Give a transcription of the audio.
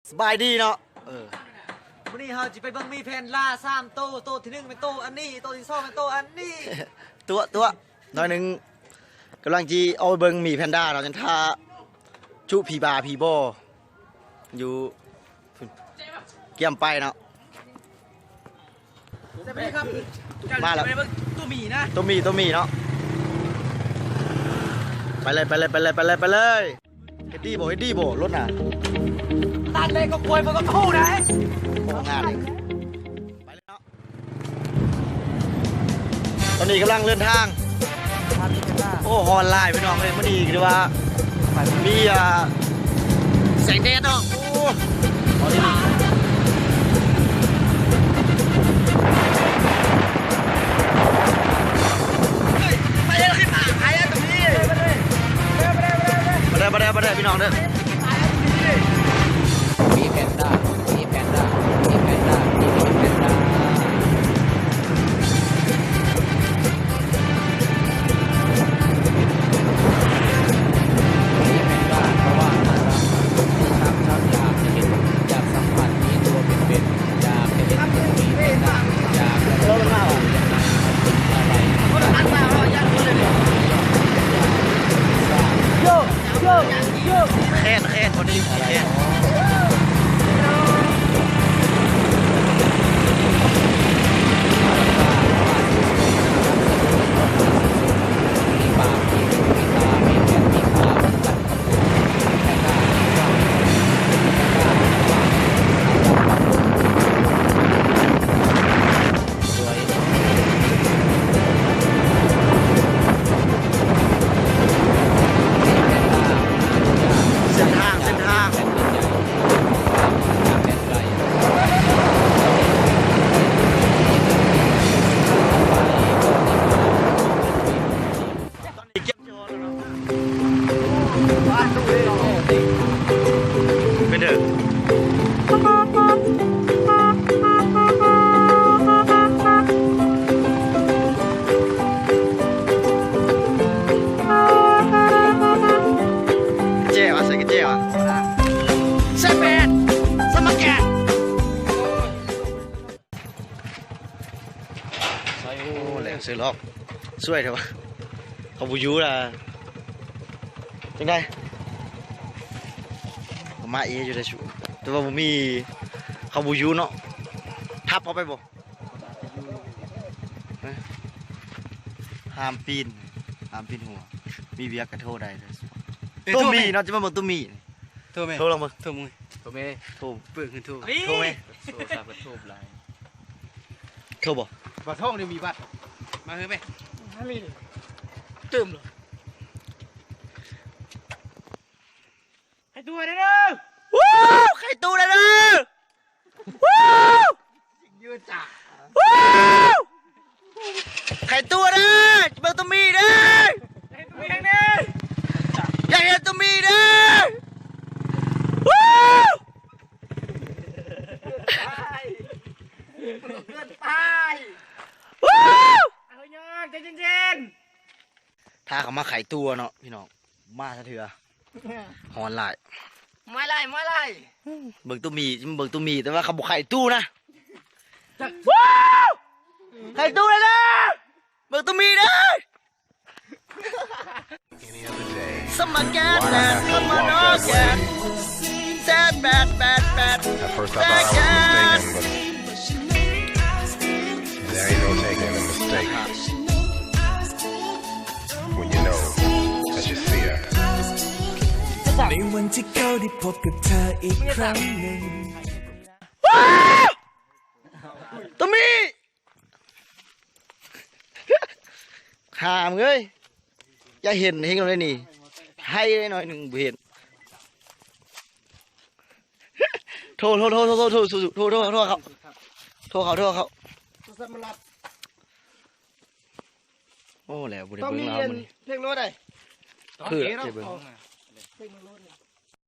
ສະບາຍດີເນາະ ເອີ ມື້ນີ້ເຮົາຊິໄປເບິ່ງໝີ່ແພນດ້າສາມໂຕ ໂຕທີໜຶ່ງແມ່ນໂຕອັນນີ້ ໂຕທີສອງແມ່ນໂຕອັນນີ້ ຕົວະ ຕົວະ ໜ້ອຍໜຶ່ງ ກຳລັງຊິອອກໄປເບິ່ງໝີ່ແພນດ້າເນາະ ຍັງຖ້າຈຸຜີບາຜີບໍ ຢູ່ພຸ້ນ ກຽມໄປເນາະ ມາແລ້ວ ໂຕໝີ່ນະ ໂຕໝີ່ ໂຕໝີ່ເນາະ ໄປເລີຍ ໄປເລີຍ ໄປເລີຍ ໄປເລີຍ ໄປເລີຍ ເຮັດດີບໍ່ ເຮັດດີບໍ່ ລົດນະ ຕັດເລີຍກໍຄວຍ ມັນກໍຄູ່ໄດ້ ໂອ້ ງານນີ້ ໄປເລີຍເນາະ ຕອນນີ້ກຳລັງເດີນທາງ ໂອ້ ຮ້ອນຫຼາຍພີ່ນ້ອງເອີຍ ມື້ນີ້ຖືວ່າມີ ອ່າ ແສງແດດເນາະ ໂອ້ ໄປເດີ ໄປເດີ ໄປເດີ ພີ່ນ້ອງເດີ ໝີ່ແພນດ້າ ໝີ່ແພນດ້າ ໝີ່ແພນດ້າ ໝີ່ແພນດ້າ ໝີ່ແພນດ້າ ເພາະວ່າໜ້າຕາມັນ ທາງເຈົ້າຢາກເຫັນ ຢາກສຳຜັດ ໝີ່ຕົວເປັນໆ ຢາກເຫັນໝີ່ແພນດ້າ ຢາກ ໂຍ ໂຍ ໂຍ ແຄນ ແຄນ ພໍດີ ແຄນ ເສັ້ນທາງ ເສັ້ນທາງ ເປັນເດີ ແຈວະ ໃສ່ກະແຈວະ ໃສ່ແປດ ສະມາແກນ. ໂອ້ ແຫຼະ ເສືອຫຼອກ ສວຍແທ້ວະ ເຂົາບໍ່ຢູ່ລະ ຈັ່ງໃດ ມາເອຢູ່ໄດ໋ ແຕ່ວ່າບໍ່ມີ ເຂົາບໍ່ຢູ່ເນາະ ທັບເຂົາໄປບໍ່ ຫ້າມປີນ ຫ້າມປີນຫົວ ມີວຽກກະໂທໄດ້ເດີ ໂຕມີເນາະ ຈະມາເບິ່ງໂຕມີ ໂທແມ່ ໂທລອງເບິ່ງ ໂທມື້ ໂທແມ່ ໂທເບິ່ງ ໂທ ໂທແມ່ ໂທສັບກະໂທຫຼາຍ ໂທບໍ່ ບັດທອງນີ້ມີບັດ ມາເຮີແມ່ ອັນນີ້ຕື່ມເລີຍ ໃຫ້ຕົວເດີ ວູ້ ໃຫ້ຕົວເດີ ວູ້ ວູ້ ໃຫ້ຕົວເດີ ເບິ່ງໂຕມີເດີ ຢາກເຫັນໂຕມີເດີ ວູ້ ເກີນໄປ ວູ້ ເອົາຍອດ ໃຈເຢັນໆ ຖ້າເຂົາມາໄຂຕົວເນາະພີ່ນ້ອງ ມາຊະເທື່ອ ຮ້ອນຫຼາຍ ມວຍໄລ່ ມວຍໄລ່ ເບິ່ງຕູ້ໝີ່ ເບິ່ງຕູ້ໝີ່ ແຕ່ວ່າເຂົາບໍ່ໄຂຕູ້ນະ ວ້າວ ໄຂຕູ້ແລ້ວເດີ ເບິ່ງຕູ້ໝີ່ເດີ ສະມາແກນແດນ ສະມານອແກນ ແຊນແບດແບດແບດ At first I thought I was mistaken, but there ain't no taking a mistake. When you know that you see it. ໃນວັນທີ່ເຂົາໄດ້ພົບກັບເທືອີກຄັ້ງໜຶ່ງ ວ້າວ ໂຕມີ້ ຫາມເອີຍ ຢ່າເຫັນເຮັງເລີຍນີ້ ໃຫ້ໜ້ອຍໜຶ່ງບໍ່ເຫັນ ໂທ ໂທ ໂທ ໂທ ໂທ ໂທ ເຂົາ ໂທເຂົາ ໂທເຂົາ ໂທເຂົາ ໂທສັບມາລັບ ໂອ້ ແລ້ວບໍ່ໄດ້ເບິ່ງແລ້ວມື້ນີ້ ເພງໂລດໃດ ຄືລະໄດ້ເບິ່ງ ເພງໂລດ